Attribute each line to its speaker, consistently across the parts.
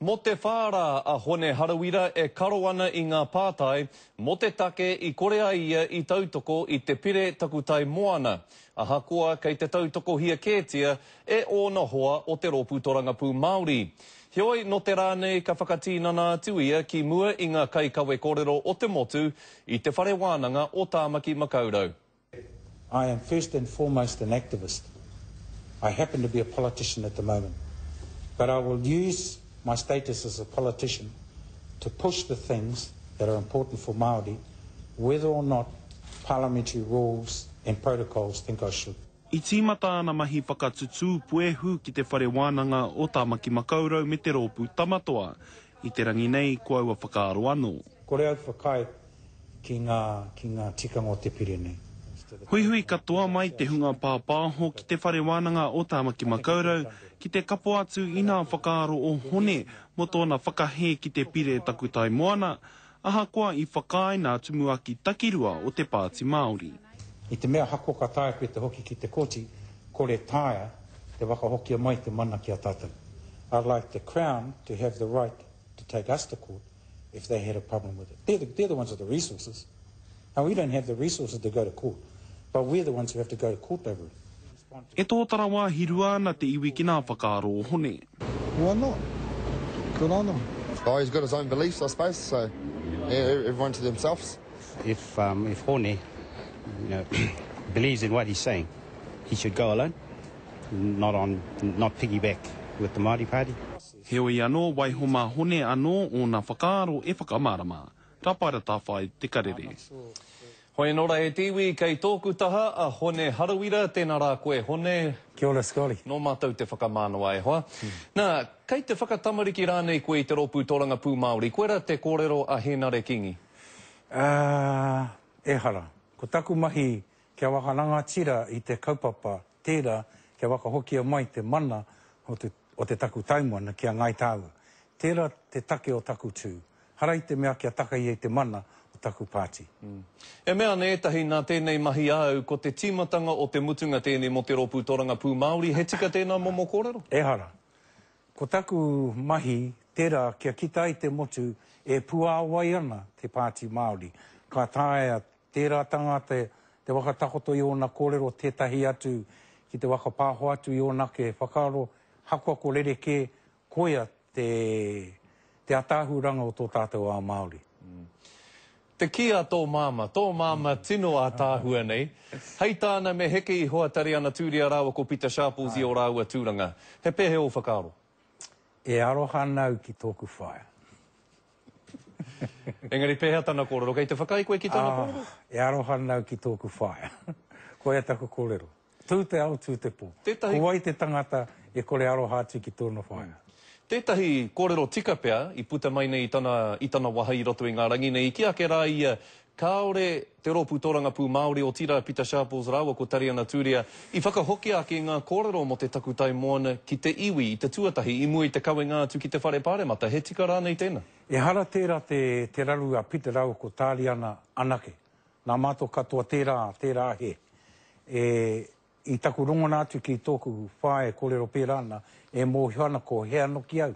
Speaker 1: Mō te whārā a Hone Harawira e karo ana i ngā pātai mō te take i kore ai ia i tautoko i te pire takutai moana, ahakoa kei te tautokohia kētia e ōna hoa o te Rōpū Torangapū Māori. Heoi, nō te rā nei ka whakatīnana atu ia ki mua i ngā kaikawe kōrero o te motu i Te Whare Wānanga o Tāmaki Makaurau.
Speaker 2: I am first and foremost an activist. I happen to be a politician at the moment. But I will use my status as a politician to push the things that are important for Māori, whether or not parliamentary rules and protocols think I should.
Speaker 3: I tīmata ana mahi whakatutū puehu ki te Whare Wānanga o Tāmaki Makaurau me te Rōpū Tamatoa. I te rangi nei, ko aua whakaaro anō.
Speaker 2: Kore au whakaae ki ngā, ki ngā tikanga o te pire nei.
Speaker 3: Huihui katoa mai te hunga pāpāho ki te Whare Wānanga o Tāmaki Makaurau ki te kapo atu i nā whakaaro o Hone mō tōna whakahē ki te pire takutai moana, ahakoa i whakaae nā Tumuaki Takirua o te Pāti Māori.
Speaker 2: I te mea ahakoa ka taea koe te hoki ki te koti, kore taea te whakahokia mai te mana ki a tātou. I'd like the Crown to have the right to take us to court if they had a problem with it. They're the, they're the ones with the resources. Now, we don't have the resources to go to court, but we're the ones who have to go to court over it.
Speaker 3: E tōtara wāhi rua ana te iwi ki nā whakaaro o Hone.
Speaker 4: Why not? Good on him.
Speaker 5: Oh, he's got his own beliefs, I suppose, so yeah, everyone to themselves.
Speaker 6: If, um, if Hone you know, believes in what he's saying, he should go alone, not, on, not piggyback with the Māori Party.
Speaker 3: Heoi anō, waiho mā Hone anō ōna whakaaro e whakamārama. Rapaira Tawhai, Te Karere.
Speaker 1: Hoi anō rā e te iwi, kei tōku taha a Hone Harawira, tēnā rā koe Hone.
Speaker 2: Kia ora Scotty.
Speaker 1: Nō mātou te whakamānawa e hoa. Nā, kei te whakatamariki rānei koe i te Rōpū Tōrangapū Māori? Koirā te kōrero a Hēnare Kingi.
Speaker 2: Ā, ehara. Ko taku mahi kia whakarangatira i te kaupapa tērā kia whakahokia mai te mana o te, o te taku taimoana ki a Ngāi Tāua. Tērā te take o taku tū. Hara i te mea kia takahi ai te mana o taku pāti.
Speaker 1: E mea ana ētahi nā tēnei mahi āu, ko te tīmatanga o te mutunga tēnei mō te Rōpū Torangapū Māori, he tika tēnā momo kōrero?
Speaker 2: Ehara. Ko taku mahi tērā kia kita ai te motu e puāwai ana te Pāti Māori. Ka taea tērā tangata te whakatakoto i ōna kōrero tētahi atu ki te whakapāho atu i ōna ake whakaaro, hakoa ko rerekē, koia te, te ataahuranga o tō tātou ao Māori.
Speaker 1: Te kī a tō māmā, tō māmā tino ātaahua nei, hei tāna me heke iho a Tariana Tūria rāua ko Pita Sharples i ō rāua tūranga. He pēhea ō whakaaro?
Speaker 2: E aroha ana au ki tōku whaea.
Speaker 1: Engari pēhea tana kōrero? Kei te whakaae koe ki tana kōrero?
Speaker 2: E aroha ana au ki tōku whaea. Koia taku kōrero. Tū te ao, tū te pō.
Speaker 1: Tētahi.
Speaker 2: Ko wai te tangata e kore aroha atu ki tōna whaea?
Speaker 1: Tētahi kōrero tika pea i puta mai nei i tana, i tana waha i roto i ngā rangi nei, i kī ake rā ia, kāore te Rōpū Tōrangapū Māori, otirā Pita Sharples rāua ko Tariana Turia, i whakahokia ake ngā kōrero mō te takutai moana ki te iwi i te tuatahi, i mua i te kawenga atu ki te Whare Pāremata. He tika rānei tēnā?
Speaker 2: Ehara tērā te, te raru a Pita rāua ko Tariana anake. Nā mātou katoa tērā, tērā he. E, i taku rongona atu ki tōku whaea e kōrero pērā ana, e mōhio ana ko hea noki au.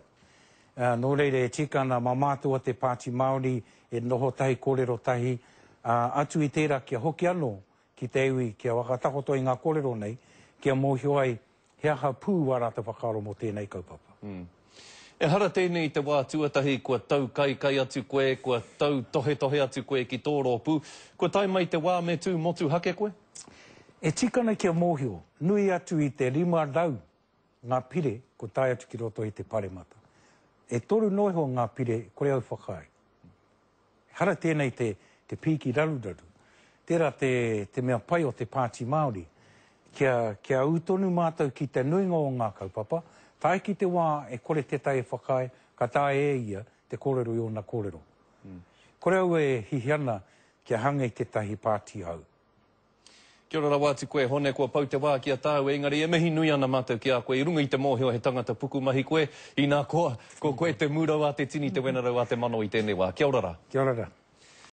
Speaker 2: Ā, nō reira e tika ana mā mātou a te Pāti Māori e noho tahi, kōrero tahi, ā, atu i tērā kia hoki anō ki te iwi kia whakatakoto i ngā kōrero nei, kia mōhio ai He aha pū ā rātou whakaaro mō tēnei kaupapa?
Speaker 1: Ehara tēnei i te wā tuatahi kua taukaikai atu koe, kua tautohetohe atu koe ki tō rōpū. Kua tae mai te wā me tū motuhake koe?
Speaker 2: E tika ana kia mōhio, nui atu i te 500 ngā pire kua tae atu ki roto i te Paremata. E toru noa iho ngā pire kore au whakaae. Ehara tēnei te, te pīki raruraru. Tērā te, te mea pai o te Pāti Māori, kia, kia ū tonu mātou ki te nuinga o ngā kaupapa, tae ki te wā e kore tētahi e whakaae, ka taea e ia te kōrero i ōna kōrero. Kore au e hihi ana kia hanga i tētahi pāti hou.
Speaker 1: Kia ora rawa atu koe Hone, kua pau te wā ki a tāua, engari e mihi nui ana mātou ki a koe i runga i te mōhio he tangata pukumahi koe, inā koa, ko koe te mūrau a te tini, te wenerau a te mano i tēnei wā. Kia ora rā.
Speaker 2: Kia ora rā.